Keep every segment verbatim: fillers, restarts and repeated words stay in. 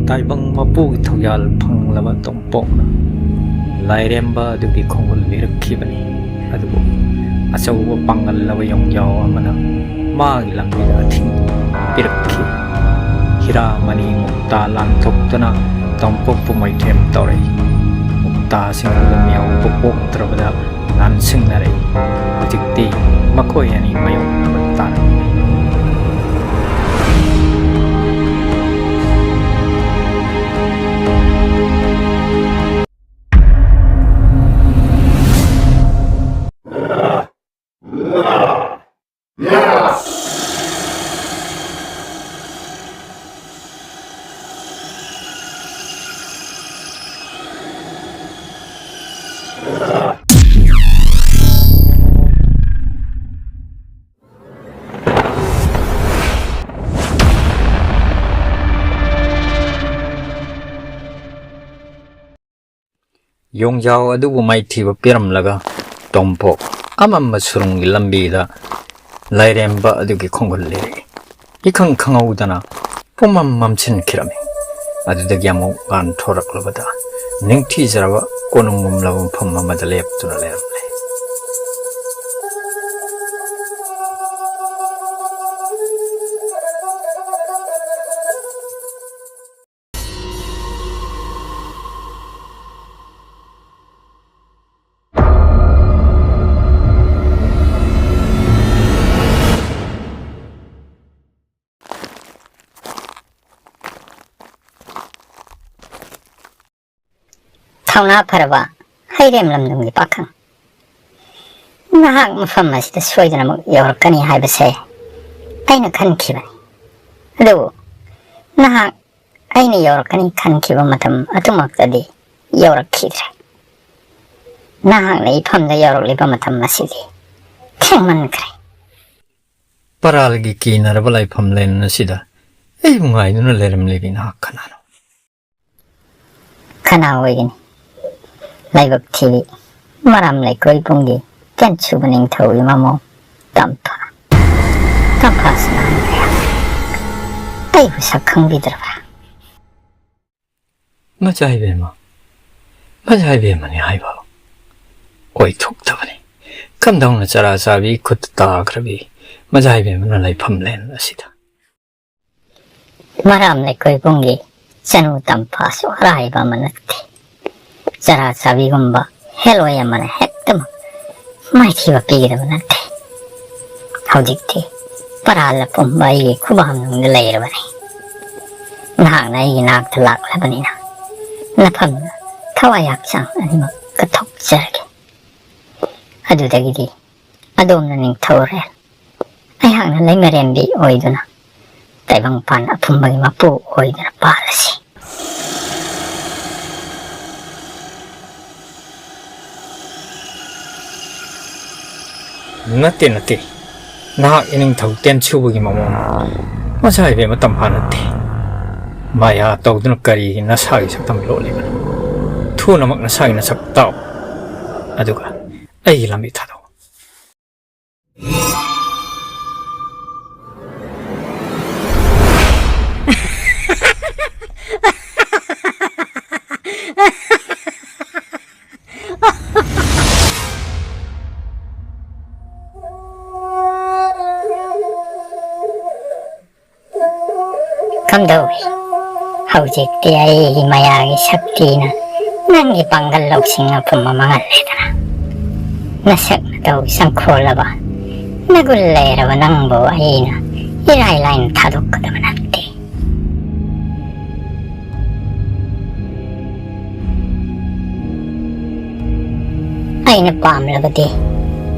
ꯇꯥꯏꯕꯪ ꯃꯄꯨꯒꯤ ꯊꯧꯖꯥꯜ ꯐꯪꯂꯕ ꯇꯣꯝꯄꯣꯛꯅ ꯂꯥꯏꯔꯦꯝꯕ ꯑꯗꯨꯒꯤ ꯈꯣꯡꯒꯨꯜ ꯂꯤꯔꯛꯈꯤꯕꯅꯤ꯫ ꯑꯗꯨꯕꯨ ꯑꯆꯧꯕ ꯄꯥꯡꯒꯜꯂꯕ ꯌꯣꯡꯖꯥꯎ ꯑꯃꯅ ꯃꯥꯒꯤ ꯂꯝꯕꯤꯗ ꯑꯊꯤꯡꯕ ꯄꯤꯔꯛꯈꯤ꯫ ꯍꯤꯔꯥ ꯃꯅꯤ ꯃꯨꯛꯇꯥ ꯂꯥꯟꯊꯣꯛꯇꯨꯅ ꯇꯣꯝꯄꯣꯛꯄꯨ ꯃꯩꯊꯦꯝ ꯇꯧꯔꯛꯏ꯫ ꯃꯨꯛꯇꯥꯁꯤꯡꯗꯨꯗ ꯃꯤꯌꯥꯎꯕ ꯄꯣꯛꯇ꯭ꯔꯕꯗ ꯂꯥꯟꯁꯤꯡꯅꯔꯛꯏ꯫ ꯍꯧꯖꯤꯛꯇꯤ ꯃꯈꯣꯏ ꯑꯅꯤ ꯃꯥꯌꯣꯛꯅꯕ ꯇꯥꯔꯦ꯫ ꯌꯣꯡꯖꯥꯎ ꯑꯗꯨꯕꯨ ꯃꯥꯏꯊꯤꯕ ꯄꯤꯔꯝꯂꯒ ꯇꯣꯝꯄꯣꯛ ꯑꯃꯝꯕ ꯁꯨꯔꯨꯡꯒꯤ ꯂꯝꯕꯤꯗ ꯂꯥꯏꯔꯦꯝꯕ ꯑꯗꯨꯒꯤ ꯈꯣꯡꯒꯨꯜ ꯂꯤꯔꯛꯏ꯫ ꯏꯈꯪ ꯈꯪꯍꯧꯗꯅ ꯄꯨꯝꯃꯝ ꯃꯝꯁꯤꯟꯈꯤꯔꯝꯃꯤ꯫ ꯑꯗꯨꯗꯒꯤ ꯑꯃꯨꯛ ꯂꯥꯟꯊꯣꯔꯛꯂꯕꯗ ꯅꯤꯡꯊꯤꯖꯔꯕ ꯀꯣꯅꯨꯡꯒꯨꯝꯂꯕ ꯃꯐꯝ ꯑꯃꯗ ꯂꯦꯞꯇꯨꯅ ꯂꯩꯔꯝꯂꯦ꯫ ꯊꯧꯅꯥ ꯐꯔꯕ ꯍꯩꯔꯦꯝ ꯂꯝꯗꯝꯒꯤ ꯄꯥꯈꯪ, ꯅꯍꯥꯛ ꯃꯐꯝ ꯑꯁꯤꯗ ꯁꯣꯏꯗꯅꯃꯛ ꯌꯧꯔꯛꯀꯅꯤ ꯍꯥꯏꯕꯁꯦ ꯑꯩꯅ ꯈꯟꯈꯤꯕꯅꯤ꯫ ꯑꯗꯨꯕꯨ ꯅꯍꯥꯛ ꯑꯩꯅ ꯌꯧꯔꯛꯀꯅꯤ ꯈꯟꯈꯤꯕ ꯃꯇꯝ ꯑꯗꯨꯃꯛꯇꯗꯤ ꯌꯧꯔꯛꯈꯤꯗ꯭ꯔꯦ꯫ ꯅꯍꯥꯛꯅ ꯏꯐꯝꯗ ꯌꯧꯔꯛꯂꯤꯕ ꯃꯇꯝ ꯑꯁꯤꯗꯤ ꯊꯦꯡꯃꯟꯈ꯭ꯔꯦ꯫ ꯄꯔꯥꯜꯒꯤ ꯀꯤꯅꯔꯕ ꯂꯥꯏꯐꯝ ꯂꯦꯟ ꯑꯁꯤꯗ ꯑꯩꯕꯨ ꯉꯥꯏꯗꯨꯅ ꯂꯩꯔꯝꯂꯤꯕꯤ ꯅꯍꯥꯛ ꯀꯅꯥꯅꯣ? ꯀꯅꯥ ꯑꯣꯏꯒꯅꯤ? ꯂꯥꯏꯕꯛ ꯊꯤꯕꯤ, ꯃꯔꯥꯝ ꯂꯩꯀꯣꯏ ꯄꯨꯡꯒꯤ ꯇꯦꯟ ꯁꯨꯕ ꯅꯤꯡꯊꯧ ꯏꯃꯥꯃꯣ ꯇꯝꯐꯥ꯫ ꯇꯝꯐꯥꯁꯤꯅ ꯑꯩꯕꯨ ꯁꯛ ꯈꯪꯕꯤꯗ꯭ꯔꯕ꯭ꯔꯥ? ꯃꯆꯥ ꯏꯕꯦꯝꯃ, ꯃꯆꯥ ꯏꯕꯦꯝꯃꯅꯤ ꯍꯥꯏꯕ ꯑꯣꯏꯊꯣꯛꯇꯕꯅꯤ꯫ ꯀꯝꯗꯧꯅ ꯆꯔꯥ ꯆꯥꯕꯤ ꯈꯨꯠꯇ ꯇꯥꯈ꯭ꯔꯕꯤ ꯃꯆꯥ ꯏꯕꯦꯝꯃꯅ ꯂꯩꯐꯝ ꯂꯦꯟ ꯑꯁꯤꯗ? ꯃꯔꯥꯝ ꯂꯩꯀꯣꯏꯕꯨꯡꯒꯤ ꯆꯅꯨ ꯇꯝꯐꯥꯁꯨ ꯑꯔꯥꯏꯕ ꯑꯃ ꯅꯠꯇꯦ꯫ ꯆꯔꯥ ꯆꯥꯕꯤꯒꯨꯝꯕ ꯍꯦꯂꯣꯏ ꯑꯃꯅ ꯍꯦꯛꯇꯃꯛ ꯃꯥꯏꯊꯤꯕ ꯄꯤꯒꯗꯕ ꯅꯠꯇꯦ꯫ ꯍꯧꯖꯤꯛꯇꯤ ꯄꯔꯥꯜ ꯑꯄꯨꯝꯕ ꯑꯩꯒꯤ ꯈꯨꯕꯥꯛꯅꯨꯡꯗ ꯂꯩꯔꯕꯅꯤ꯫ ꯅꯍꯥꯛꯅ ꯑꯩꯒꯤ ꯅꯥꯛꯇ ꯂꯥꯛꯂꯕꯅꯤꯅ ꯅꯐꯝꯗ ꯊꯋꯥꯏ ꯍꯛꯆꯥꯡ ꯑꯅꯤꯃꯛ ꯀꯠꯊꯣꯛꯆꯔꯒꯦ꯫ ꯑꯗꯨꯗꯒꯤꯗꯤ ꯑꯗꯣꯝꯅ ꯅꯤꯡꯊꯧꯔꯦꯜ, ꯑꯩꯍꯥꯛꯅ ꯂꯩꯃꯔꯦꯟꯕꯤ ꯑꯣꯏꯗꯨꯅ ꯇꯥꯏꯕꯪꯄꯥꯟ ꯑꯄꯨꯝꯕꯒꯤ ꯃꯄꯨ ꯑꯣꯏꯗꯨꯅ ꯄꯥꯜꯂꯁꯤ꯫ ꯅꯠꯇꯦ, ꯅꯠꯇꯦ꯫ ꯅꯍꯥꯛ ꯏꯅꯤꯡꯊꯧ ꯇꯦꯟꯁꯨꯕꯒꯤ ꯃꯃꯧꯅꯤ꯫ ꯃꯆꯥ ꯏꯕꯦꯝꯃ ꯇꯝꯐꯥ ꯅꯠꯇꯦ꯫ ꯃꯥꯌꯥ ꯇꯧꯗꯨꯅ ꯀꯔꯤꯒꯤ ꯅꯁꯥꯒꯤ ꯁꯛꯇꯝ ꯂꯣꯠꯂꯤꯕꯅꯣ? ꯊꯨꯅꯃꯛ ꯅꯁꯥꯒꯤ ꯅꯁꯛ ꯇꯥꯛꯎ꯫ ꯑꯗꯨꯒ ꯑꯩꯒꯤ ꯂꯝꯕꯤ ꯊꯥꯗꯣꯛꯎ꯫ ꯀꯝꯗꯧꯏ? ꯍꯧꯖꯤꯛꯇꯤ ꯑꯩꯒꯤ ꯃꯌꯥꯒꯤ ꯁꯛꯇꯤꯅ ꯅꯪꯒꯤ ꯄꯥꯡꯒꯜ ꯂꯧꯁꯤꯡ ꯑꯄꯨꯝꯕ ꯃꯥꯡꯍꯜꯂꯦꯗꯅ꯫ ꯅꯁꯛ ꯅꯇꯧ ꯆꯪꯈꯣꯜꯂꯕ, ꯅꯒꯨꯟ ꯂꯩꯔꯕ ꯅꯪꯕꯨ ꯑꯩꯅ ꯏꯔꯥꯏ ꯂꯥꯏꯅ ꯊꯥꯗꯣꯛꯀꯗꯕ ꯅꯠꯇꯦ꯫ ꯑꯩꯅ ꯄꯥꯝꯂꯕꯗꯤ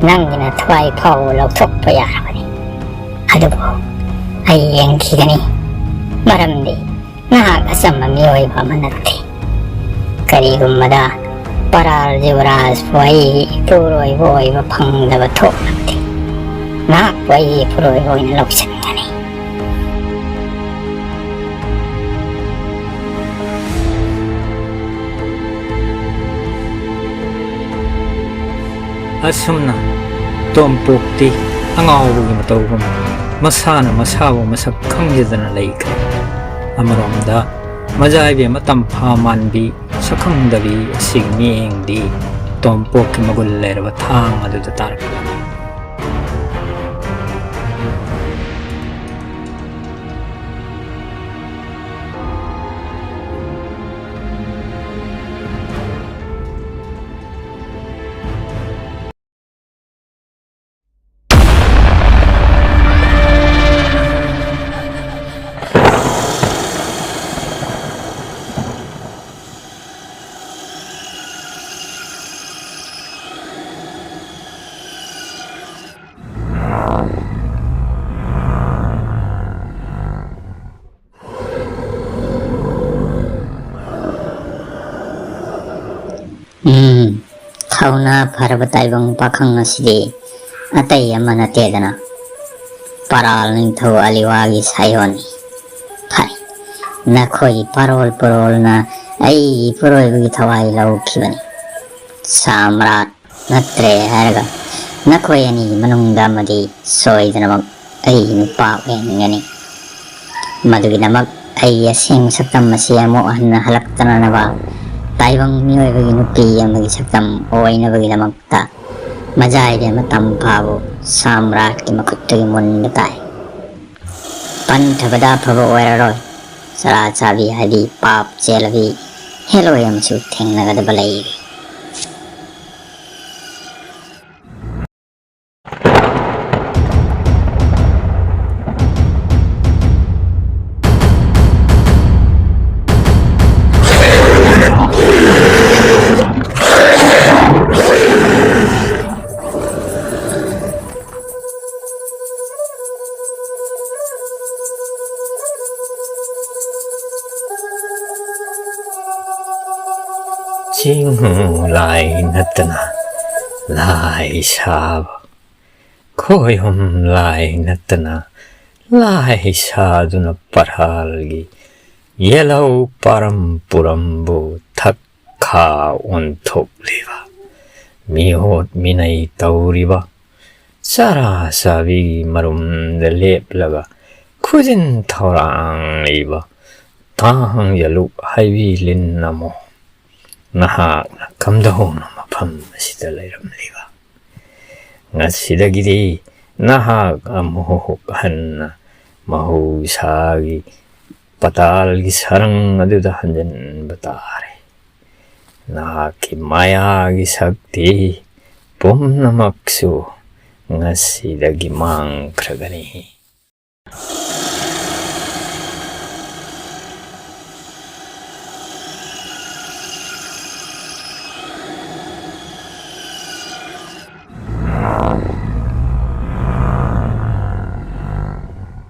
ꯅꯪꯒꯤ ꯅꯊ꯭ꯋꯥꯏ ꯐꯥꯎꯕ ꯂꯧꯊꯣꯛꯄ ꯌꯥꯔꯕꯅꯤ꯫ ꯑꯗꯨꯕꯨ ꯑꯩ ꯌꯦꯡꯈꯤꯒꯅꯤ, ꯃꯔꯝꯗꯤ ꯅꯍꯥꯛ ꯑꯆꯝꯕ ꯃꯤꯑꯣꯏꯕ ꯑꯃ ꯅꯠꯇꯦ꯫ ꯀꯔꯤꯒꯨꯝꯕꯗ ꯄꯔꯥꯜ ꯌꯨꯕꯔꯥꯖꯄꯨ ꯑꯩꯒꯤ ꯏꯄꯨꯔꯣꯏꯕ ꯑꯣꯏꯕ ꯐꯪꯗꯕ ꯊꯣꯛꯂꯕꯗꯤ ꯅꯍꯥꯛꯄꯨ ꯑꯩꯒꯤ ꯏꯄꯨꯔꯣꯏꯕ ꯑꯣꯏꯅ ꯂꯧꯁꯤꯟꯒꯅꯤ꯫ ꯑꯁꯨꯝꯅ ꯇꯣꯝꯄꯣꯛꯇꯤ ꯑꯉꯥꯎꯕꯒꯤ ꯃꯇꯧꯒꯨꯝ ꯃꯁꯥꯅ ꯃꯁꯥꯕꯨ ꯃꯁꯛ ꯈꯪꯖꯗꯅ ꯂꯩꯈ꯭ꯔꯦ꯫ ꯑꯃꯔꯣꯝꯗ ꯃꯖꯥ ꯏꯕꯦꯝꯃ ꯇꯝꯐꯥ ꯃꯥꯟꯕꯤ ꯁꯛꯈꯪꯗꯕꯤ ꯑꯁꯤꯒꯤ ꯃꯤꯠꯌꯦꯡꯗꯤ ꯇꯣꯝꯄꯣꯛꯀꯤ ꯃꯒꯨꯟ ꯂꯩꯔꯕ ꯊꯥꯡ ꯑꯗꯨꯗ ꯇꯥꯔꯛꯂꯤ꯫ ꯎꯝ, ꯊꯧꯅꯥ ꯐꯔꯕ ꯇꯥꯏꯕꯪ ꯄꯥꯈꯪ ꯑꯁꯤꯗꯤ ꯑꯇꯩ ꯑꯃ ꯅꯠꯇꯦꯗꯅ, ꯄꯔꯥꯜ ꯅꯤꯡꯊꯧ ꯑꯂꯤꯋꯥꯒꯤ ꯁꯥꯏꯑꯣꯟꯅꯤ꯫ ꯐꯩ, ꯅꯈꯣꯏꯒꯤ ꯄꯥꯔꯣꯜ ꯄꯨꯔꯣꯜꯅ ꯑꯩꯒꯤ ꯏꯄꯨꯔꯣꯏꯕꯒꯤ ꯊꯋꯥꯏ ꯂꯧꯈꯤꯕꯅꯤ꯫ ꯁꯥꯝꯔꯥꯠ ꯅꯠꯇ꯭ꯔꯦ ꯍꯥꯏꯔꯒ ꯅꯈꯣꯏ ꯑꯅꯤꯒꯤ ꯃꯅꯨꯡꯗ ꯑꯃꯗꯤ ꯁꯣꯏꯗꯅꯃꯛ ꯑꯩꯒꯤ ꯅꯨꯄꯥ ꯑꯣꯏꯍꯟꯒꯅꯤ꯫ ꯃꯗꯨꯒꯤꯗꯃꯛ ꯑꯩꯒꯤ ꯑꯁꯦꯡꯕ ꯁꯛꯇꯝ ꯑꯁꯤ ꯑꯃꯨꯛ ꯍꯟꯅ ꯍꯜꯂꯛꯇꯅꯅꯕ ꯇꯥꯏꯕꯪ ꯃꯤꯑꯣꯏꯕꯒꯤ ꯅꯨꯄꯤ ꯑꯃꯒꯤ ꯁꯛꯇꯝ ꯑꯣꯏꯅꯕꯒꯤꯗꯃꯛꯇ ꯃꯖꯥ ꯏꯕꯦꯝꯃ ꯇꯝꯐꯥꯕꯨ ꯁꯥꯝꯔꯥꯠꯀꯤ ꯃꯈꯨꯠꯇꯒꯤ ꯃꯨꯟꯕ ꯇꯥꯏ꯫ ꯄꯟꯊꯕꯗ ꯑꯐꯕ ꯑꯣꯏꯔꯔꯣꯏ꯫ ꯆꯔꯥ ꯆꯥꯕꯤ ꯍꯥꯏꯕꯤ ꯄꯥꯞ ꯆꯦꯜꯂꯕꯤ ꯍꯦꯂꯣꯏ ꯑꯃꯁꯨ ꯊꯦꯡꯅꯒꯗꯕ ꯂꯩꯔꯤ꯫ ꯆꯤꯡ ꯂꯥꯏ ꯅꯠꯇꯅ ꯂꯥꯏ ꯁꯥꯕ, ꯈꯣꯏꯍꯨꯝ ꯂꯥꯏ ꯅꯠꯇꯅ ꯂꯥꯏ ꯁꯥꯗꯨꯅ ꯄꯔꯥꯜꯒꯤ ꯌꯦꯜꯍꯧ ꯄꯥꯔꯝ ꯄꯨꯔꯝꯕꯨ ꯊꯛ ꯈꯥ ꯑꯣꯟꯊꯣꯛꯂꯤꯕ, ꯃꯤꯑꯣꯠ ꯃꯤꯅꯩ ꯇꯧꯔꯤꯕ, ꯆꯔꯥ ꯆꯥꯕꯤꯒꯤ ꯃꯔꯨꯝꯗ ꯂꯦꯞꯂꯒ ꯈꯨꯖꯤꯟ ꯊꯧꯔꯥꯡꯂꯤꯕ, ꯊꯥꯡꯖ ꯂꯨꯞ ꯍꯩꯕꯤ ꯂꯤꯟ ꯑꯃꯣ, ꯅꯍꯥꯛꯅ ꯀꯝꯗꯧꯅ ꯃꯐꯝ ꯑꯁꯤꯗ ꯂꯩꯔꯝꯂꯤꯕ? ꯉꯁꯤꯗꯒꯤꯗꯤ ꯅꯍꯥꯛ ꯑꯃꯨꯛ ꯍꯟꯅ ꯃꯍꯧꯁꯥꯒꯤ ꯄꯇꯥꯜꯒꯤ ꯁꯔꯪ ꯑꯗꯨꯗ ꯍꯟꯖꯤꯟꯕ ꯇꯥꯔꯦ꯫ ꯅꯍꯥꯛꯀꯤ ꯃꯥꯌꯥꯒꯤ ꯁꯛꯇꯤ ꯄꯨꯝꯅꯃꯛꯁꯨ ꯉꯁꯤꯗꯒꯤ ꯃꯥꯡꯈ꯭ꯔꯒꯅꯤ꯫